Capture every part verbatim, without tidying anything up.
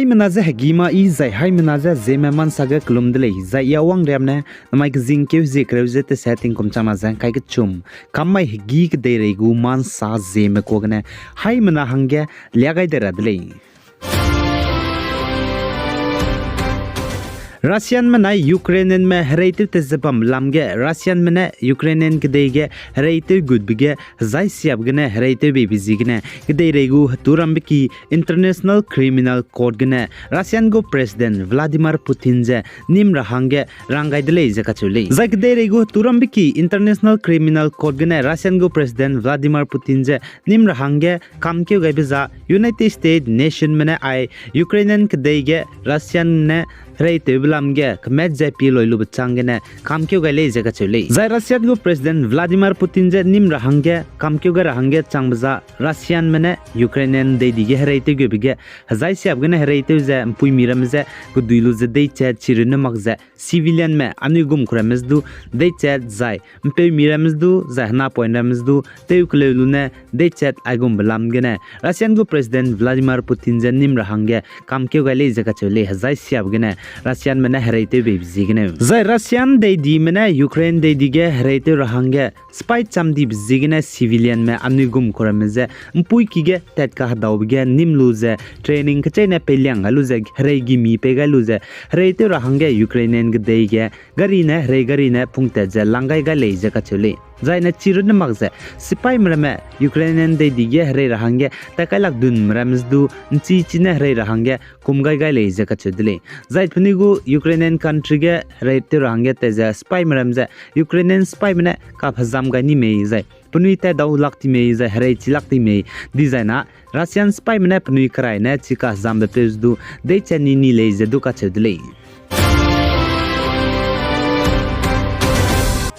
Haimena ze hegî ma i zai haimena ze Zeme ma nsa ge kelum de lei, zai i Awang Riam ne namai kezingkeu zie kereu ze tese tingkum changna ze ngkai kechum, kam mai hegî kedeirei gu ma nsa Zeme kuagene haimena hangge lia gai de ra de lei. Russianme nai Ukrainianme hereitew te ze bambe lam ge Russianme ne Ukrainian kedei ge hereitew gutbe ge hezai siabe gene hereitew beibe ziegene kedeirei gu heturambe ki International Criminal Court gene Russian gu President Vladimir Putin ze nîm ra hangge rang gai de lei ze kacheu lei. Zai kedeirei gu heturambe ki International Criminal Court gene Russian gu President Vladimir Putin ze nîm ra hangge kamkeu gaibe za United States nationme ne ai Ukrainian kedei ge Russianme ne hereitewbe lam ge kemet ze pie loi lube chang gene kamkeu gai lei ze kacheu lei. Zai Russian gu President Vladimir Putin ze nîm ra hangge kamkeu gai ra hangge changbe za Russianme ne Ukrainian deidi ge hereitew gebe ge hezai siabe gene hereitew ze mpuimi ramme je kedui lu ze deichat chirunne mak ze civilianme anui gum kuramme ze du deichat zai mpeumi ramme ze du zai henapoin ramme ze du tew keleu lu ne deichat aigumbe lam gene Russian gu President Vladimir Putin ze nîm ra hangge kamkeu gai lei ze kacheu lei. Hezai siabe gene Russianme ne hereitew beibe ziegene zai Russian deidime ne Ukraine deidi ge hereitew ra hangge spy chamdibe ziegene civilianme anui gum kuramme ze mpuiki ge tat kahedaube ge nîm lu ze training kecheîne peiliang gai lu ze herei gimi pei gai lu ze hereitew ra hangge Ukrainian kedei ge gari ne herei gari ne pungtat ze lang gai gai lei ze kacheu lei. Zaine chirunne mak ze sipaime ramme, Ukrainian deidi ge herei ra hangge tat kailak dunme ramme ze du nchi chine herei ra hangge kum gai gai lei ze kacheu de lei. Zai penui gu Ukrainian country ge hereitew ra hangge tat ze sipaime ram ze Ukrainian sipaime ne kaphezam gai ni mei zai penui tat dau lak ti mei zai herei chi lak ti mei, dizaina Russian sipaime ne penui kerai ne chi kahezambe peu ze du deichat ni ni lei ze du kacheu de lei.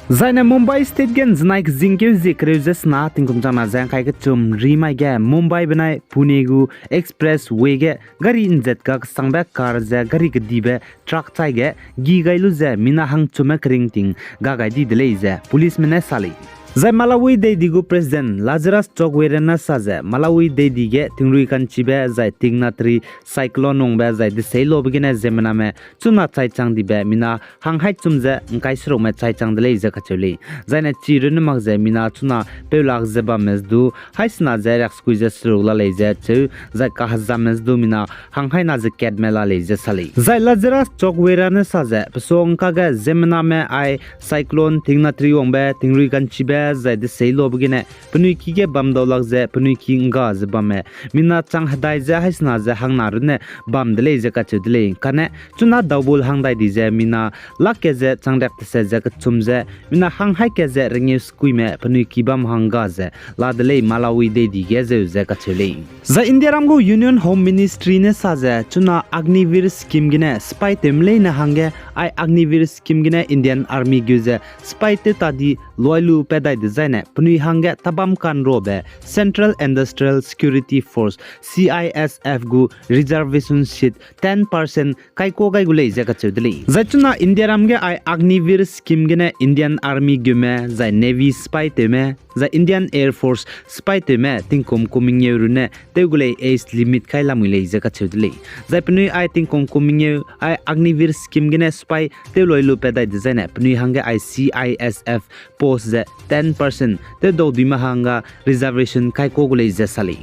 Zaine Mumbai State ge nzenai kezingkeu zie kereu ze sena tingkum changna ze ngkai kechum rimai ge Mumbai benai Pune gu expressway ge gari nzat ga kesangbe car ze gari kedibe truck chai ge gi gai lu ze mina hangchumme keringting ga gai di de lei ze policeme ne sa lei. Zai Malawi deidi gu President Lazarus Chakwera ne sa ze Malawi deidi ge tingrui kanchibe zai Tignatri cyclone wangbe zai deseilobe gene ziemmename chuna chai chang dibe mina hanghai chum ze ngkai serukme chai chang de lei ze kacheu lei. Zaine chirunne mak ze mina chuna peulak ze bamme ze du haisena ze riaksekui ze seruk la lei ze cheu, zai kahezamme ze du mina hanghaina ze katme la lei ze sa lei. Zai Lazarus Chakwera ne sa ze, pesuangka ge ziemmename ai cyclone Tignatri wangbe, tingrui kanchibe zai deseilobe gene penui ki ge bam dau lak ze penui ki ngga ze bamme mina chang hedai ze haisena ze hangna runne bam de lei ze kacheu de lei. Kane chuna double hang dai di ze mina lak ke ze changriak tese ze kechum ze mina hanghai ke ze rengeu sekuime penui ki bam hangga ze la de lei Malawi deidi ge zeu ze kacheu lei. Zai Indiaram gu Union Home Ministry ne sa ze chuna Agniveer scheme gene sipai tewme leine hangge ai Agniveer scheme gene Indian Army gu ze sipai tew ta di luai lu pat dai dezaine penui hangge tabam kanrobe Central Industrial Security Force, C I S F gu reservation seat ten percent kaikua gai gu lei ze kacheu de lei. Zai chuna Indiaram ge ai Agniveer scheme gene Indian Army gume, zai Navy sipai tewme, zai Indian Air Force sipai tewme tingkum kum mengeu runne tew gu lei age limit kai lamui lei ze kacheu de lei. Zai penui ai tingkum kum mengeu ai Agniveer scheme gene sipai tew luai lu pat dai dezaine penui hangge ai C I S F post ze ten percent tew dau duime hangga reservation kaikua gu lei ze sa lei.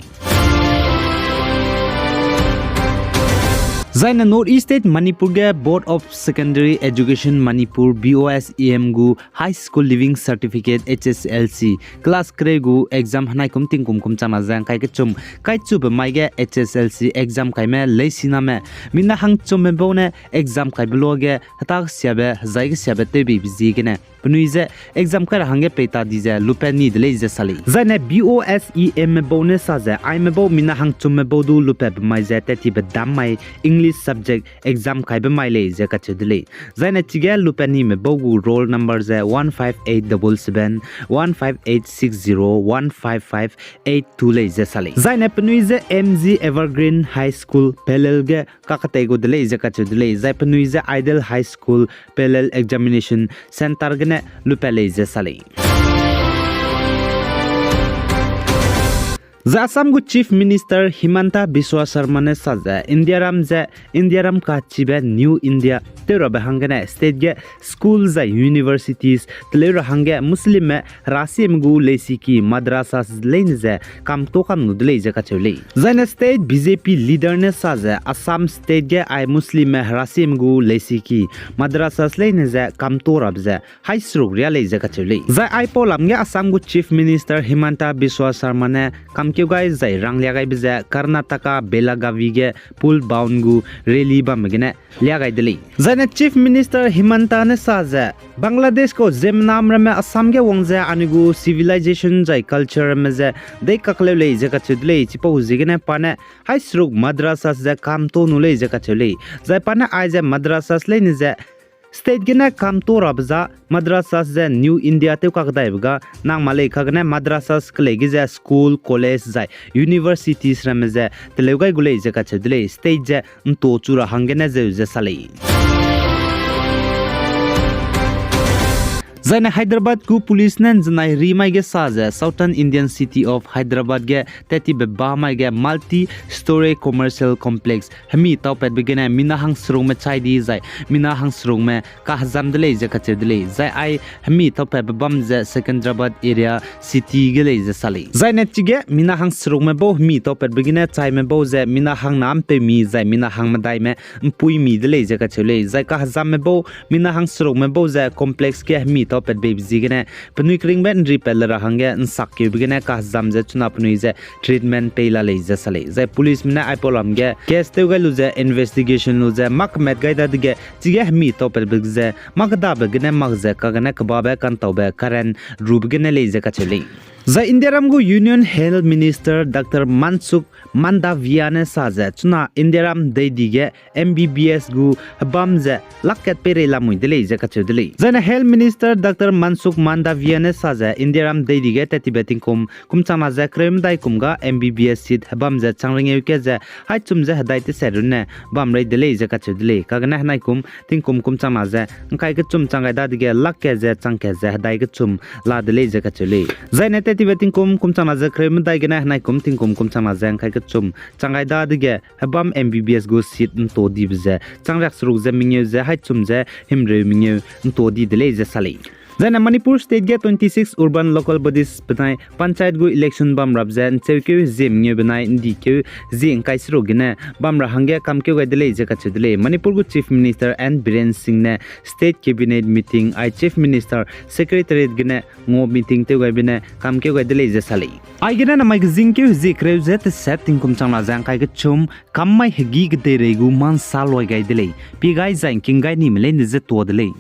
Zaine North East State Manipur ge Board of Secondary Education Manipur, B O S E M gu High School Leaving Certificate, H S L C class kereu gu exam henai kum tingkum kum changna ze ngkai kechum kaichube mai ge H S L C exam kaime leisiname mina hangchumme bau ne exam kaibe luage heta kesiabe hezai kesiabe tewbeibe ziegene penui ze exam kai ra hangge peita di ze lupat ni de lei ze sa lei. Zaine B O S E M me bau ne sa ze aime bau mina hangchumme bau du lupatbe mai ze tat tibe dam mai English subject exam kaibe mai lei ze kacheu de lei. Zaine chige lupat nime bau gu roll number ze one five eight double seven, one five eight six zero, one five five eight two lei ze sa lei. Zaine penui ze M G Evergreen High School, Pelel ge kakatei gu de lei ze kacheu de lei. Zai penui ze Ideal High School, Pelel examination centre gene lupat lei ze sa lei. Zai Assam gu Chief Minister Himanta Biswa Sarma ne sa ze Indiaram ze, Indiaram kachibe New India tew rabe hanggene state ge school zai universities teleu ra hangge Muslimme herasieme gu leisiki madrasas leine ze kamto kam nu de lei ze kacheu lei. Zaine state B J P leader ne sa ze Assam state ge ai Muslimme herasieme gu leisiki madrasas leine ze kamto rabe ze hai seruk ria lei ze kacheu lei. Zai aipau lam ge Assam gu Chief Minister Himanta Biswa Sarma ne kamkeu gai zai ranglia gaibe ze Karnataka Belagavi ge Pulbaun gu rally bambe gene lia gai de lei. Zaine Chief Minister Himanta ne sa ze Bangladesh kau ziemmenam ramme Assam ge wang ze anui gu civilization zai culture ramme ze deikakleu lei ze kacheu de lei. Chipau ziegene pa ne hai seruk madrasas ze kamto nu lei ze kacheu lei. Zai pa ne aize madrasas leine ze state gene kamto rabe za madrasas ze New India tew kakdaibe ga nang ma lei kagene madrasas kelei ge ze school, college zai universities ramme ze teleu gai gu lei ze kacheu de lei. State ze nto chu ra hanggene zeu ze sa lei. Zaine Hyderabad gu police ne nzenai ri mai ge sa ze Southern Indian city of Hyderabad ge tat tibe ba mai ge multi-story commercial complex hemi taupatbe gene mina hangserukme chai di zai mina hangserukme kahezam de lei ze kacheu de lei. Zai ai hemi taupatbe bam ze Secunderabad area city ge lei ze sa lei. Zaine chige mina hangserukme bau hemi taupatbe gene chaime bau ze mina hangna mpeumi zai mina hangmedaime mpuimi de lei ze kacheu lei. Zai kahezamme bau mina hangserukme bau ze complex ge hemi taupatbeibe ziegene penui keringbe nripat le ra hangge nsakkeube gene kahezam ze chuna penui ze treatment pei la lei ze sa lei. Zai policeme ne aipau lam ge case tew gai lu ze investigation lu ze mâ kemat gai dadege chige hemi taupatbe ze mâ kedabe gene mak ze kagene kebabe kantaube karen rube gene lei ze kacheu lei. Zai Indiaram gu Union Health Minister Doctor Mansukh Mandaviya ne sa ze chuna Indiaram deidi ge M B B S gu hebam ze lak kat peirei lamui de lei ze kacheu de lei. Zaine Health Minister Doctor Mansukh Mandaviya ne sa ze Indiaram deidi ge tat tibe tingkum kum changna ze kereu medai kum ga M B B S seat hebam ze chang rengeu ke ze haichum ze hedai teset runne bam rei de lei ze kacheu de lei. Kagene henaikum tingkum kum changna ze ngkai kechum chang gai dadege lak kat ze chang kat ze hedai kechum la de lei ze kacheu lei. Zaine tat tibe tingkum kum changna ze kereu medai gene henaikum tingkum kum changna ze ngkai kechum chang gai dadege hebam M B B S gu seat nto dibe ze chang riak seruk ze mengeu ze haichum ze himreu mengeu nto di de lei ze sa lei. Zaine Manipur state ge twenty six urban local bodies benai panchayat gu election bam rap ze ncheukeu hezie mengeu benai ndikeu hezie ngkai seruk gene bam ra hangge kamkeu gai de lei ze kacheu de lei. Manipur gu Chief Minister N Biren Singh ne state cabinet meeting ai Chief Minister secretariat gene ngo meeting tew gaibe ne kamkeu gai de lei ze sa lei. Aigene namai kezingkeu hezie kereu ze teset tingkum changna ze ngkai kechum kam mai hegî kedeirei gu mansa loi gai de lei. Pie gai zai ngking gai nime leine ze tuâ de lei.